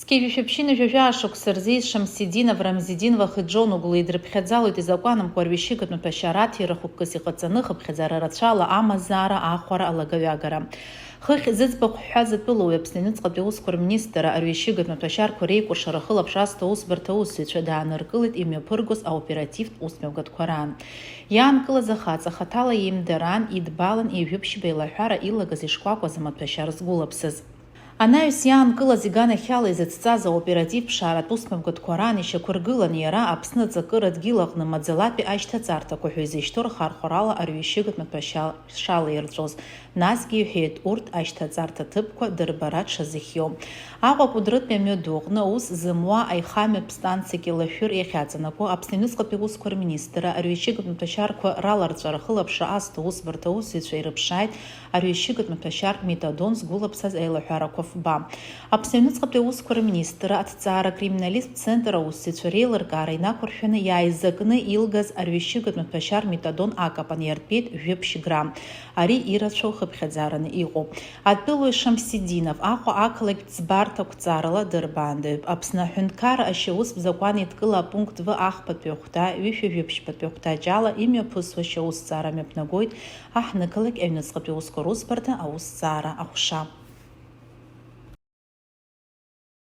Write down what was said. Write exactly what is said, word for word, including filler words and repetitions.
Зқьи жәшәи ԥшьынҩажәи жәаҩа шықәса рзы Шамсидинов Рамзидин Вахиджон угәла идрыԥхьаӡалоит изакәанамкәа арҩашьыгатә маҭәашьара аҭира хықәкыс иҟаҵаны хыԥхьаӡара рацәала амазаара ахәара алагаҩагара. Хыхь зыӡбахә ҳҳәаз атәылауаҩ Аԥсны аҩныҵҟатәи аусқәа рминистрра арҩашьыгатә маҭәашьарқәа реикәыршара ахылаԥш азҭо аусбарҭа аусзуҩцәа дааныркылеит имҩаԥыргоз аоперативтә усмҩаԥгатәқәа раан. Иаанкылаз ахаҵа хаҭала иеимдараан, идбалан ижәыбшьба еилаҳәара илагаз ишкәакәаз амаҭәашьар згәылаԥсаз. Анаҩс иаанкылаз иганахьала изыцҵаз аоператив ԥшааратә усмҩаԥгатәқәа раан ишьақәыргылан иара Аԥсны аҵакыра дгьыл аҟны маӡалатәи ашьҭаҵарҭақәа ҳәа изышьҭоу рхархәарала арҩашьыгатә маҭәашьа шалаирҵәоз, насгьы иҳәеит урҭ ашьҭаҵарҭа ҭыԥқәа дырбара дшазыхиоу. Аҟәа Кәыдрытәи амҩаду аҟны аус зымуа аихамҩатә станциа Кьалашәыр иахьаҵанакуа Аԥсны аҩныҵҟатәи аусқәа рминистрра арҩашьыгатә маҭәашьарқәа раларҵәара ахылаԥшра азҭо аусбарҭа аусзуҩцәа ирыԥшааит арҩашьыгатә маҭәашьар метадон згәылаԥсаз аилаҳәарақәа фба. Аԥсны аҩныҵҟатәи аусқәа рминистрра аҭҵаара акриминалисттә центр аусзуҩцәа реилыркаара инақәыршәаны иааизакны илгаз арҩашьыгатә маҭәашьар метадон акапан иартәеит жәибжь грамм. Ари ирацәоу хыԥхьаӡараны иҟоуп. Атәылауаҩ Шамсидинов Аҟәа ақалақьтә ӡбарҭа ақәҵарала дырбаандаҩуп. Аԥсны аҳәынҭқарра ашьаустә закәан еидкыла апункт В ахԥатәи ахәҭа, ҩышәи жәибжьбатәи ахәҭаҷ ала имҩаԥысуа ашьаусҭҵаара мҩаԥнагоит аҳҭнықалақь аҩныҵҟатәи аусқәа русбарҭа аусҭҵаара аҟәша.